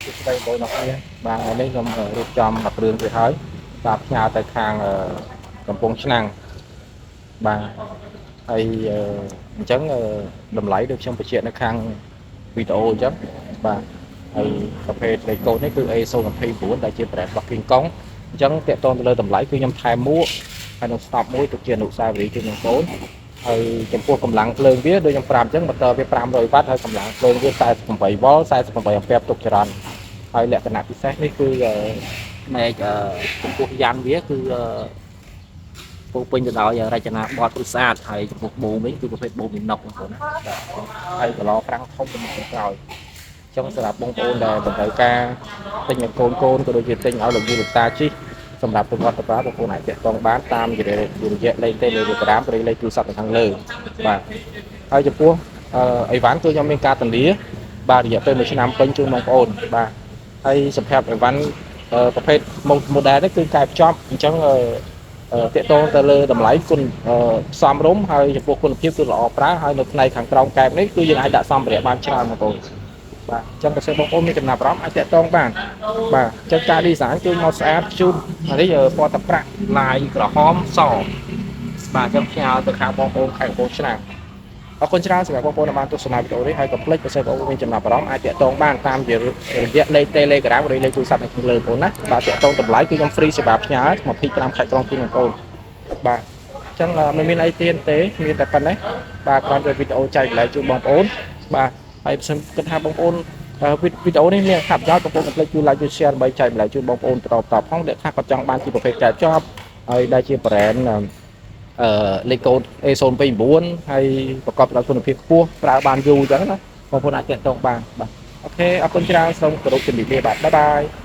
សួស្តីបងប្អូនអរគ្នាបាទថ្ងៃនេះខ្ញុំរៀបចំមួយគ្រឿងទៀតហើយបាទផ្ញើទៅខាងកំពង់ឆ្នាំងបាទហើយអញ្ចឹងតម្លៃដូចខ្ញុំបញ្ជាក់នៅខាងវីដេអូអញ្ចឹងបាទហើយប្រភេទលេខកូដនេះគឺ A029 ដែលជា brand របស់ King Kong អញ្ចឹងតាក់ទងទៅលើតម្លៃគឺខ្ញុំថែមមួកហើយនឹង stop មួយទុកជាអនុស្សាវរីយ៍ជូនបងប្អូនហើយចំពោះកម្លាំងភ្លើងវាដូចខ្ញុំប្រាប់អញ្ចឹង motor វា500វ៉ាត់ហើយកម្លាំងភ្លើងវា48វ៉ុល48អាំពែទុកចរន្តហើយលក្ខណៈពិសេសនេះគឺផ្នែកចំពោះយ៉ាន់វាគឺពោពេញទៅដោយរចនាបថគឺស្អាតហើយចំពោះបូមវិញគឺប្រភេទបូមមីណុកបងប្អូនណាបាទហើយកឡហ្វ្រាំងធំទៅមុខទៅក្រោយចឹងសម្រាប់បងប្អូនដែលតម្រូវការទិញឲ្យកូនកូនក៏ដូចជាទិញឲ្យលោកយាយលោកតាជិះសម្រាប់ទៅវត្តទៅបាបងប្អូនអាចតាក់ទងបានតាមរយៈលេខ Telegram ឬលេខទូរស័ព្ទនៅខាងលើបាទហើយចំពោះអីវ៉ាន់គឺខ្ញុំមានការធានាបាទរយៈពេល1ឆ្នាំពេញជូនបងប្អូនបាទហើយសម្រាប់អីវ៉ាន់ប្រភេទ model នេះគឺកែភ្ជាប់អញ្ចឹងតាក់ទងទៅលើតម្លៃគុណសមរម្យហើយចំពោះគុណភាពគឺល្អប្រើហើយនៅផ្នែកខាងក្រោមកែបនេះគឺយើងអាចដាក់សម្ភារៈបានច្រើនបងប្អូនបាទអញ្ចឹងបើសិនបងប្អូនមានចំណាប់អារម្មណ៍អាចតាក់ទងបានបាទអញ្ចឹងការ design គឺមកស្អាតជូនអានេះពណ៌ទឹកប្រាក់ឡាយក្រហមសបាទអញ្ចឹងផ្ញើទៅខាងបងប្អូនខេត្តកំពង់ឆ្នាំងអរគុណច្រើនសម្រាប់បងប្អូនដែលបានទស្សនាវីដេអូនេះហើយកុំភ្លេចបើសិនបងប្អូនមានចំណាប់អារម្មណ៍អាចតាក់ទងបានតាមរយៈលេខ Telegram ឬលេខទូរស័ព្ទនៅខាងលើបងប្អូនណាបាទតាក់ទងតម្លៃគឺខ្ញុំ free សេវាផ្ញើ25ខេត្តក្រុងជូនបងប្អូនបាទអញ្ចឹងមិនមានអីទៀតទេមានតែប៉ុណ្ណេះបាទគ្រាន់តែវីដេអូចែករំលែកជូនបងប្អូនបាទហើយបើសិនគិតថាបងប្អូនវីដេអូនេះមានអត្ថប្រយោជន៍បងប្អូនកុំភ្លេចជួយ like ជួយ share ដើម្បីចែករំលែកជូនបងប្អូនបន្តបន្តផងដែលថាគាត់ចង់បានជាប្រភេទកែបចប់ហើយដែលជា brand លេខកូដ A029 ហើយប្រកបដោយគុណភាពខ្ពស់ប្រើបានយូរអញ្ចឹងណាបងប្អូនអាចតាក់ទងបានបាទ OK អរគុណច្រើនសូមគោរពជំរាបលាបាទ bye bye.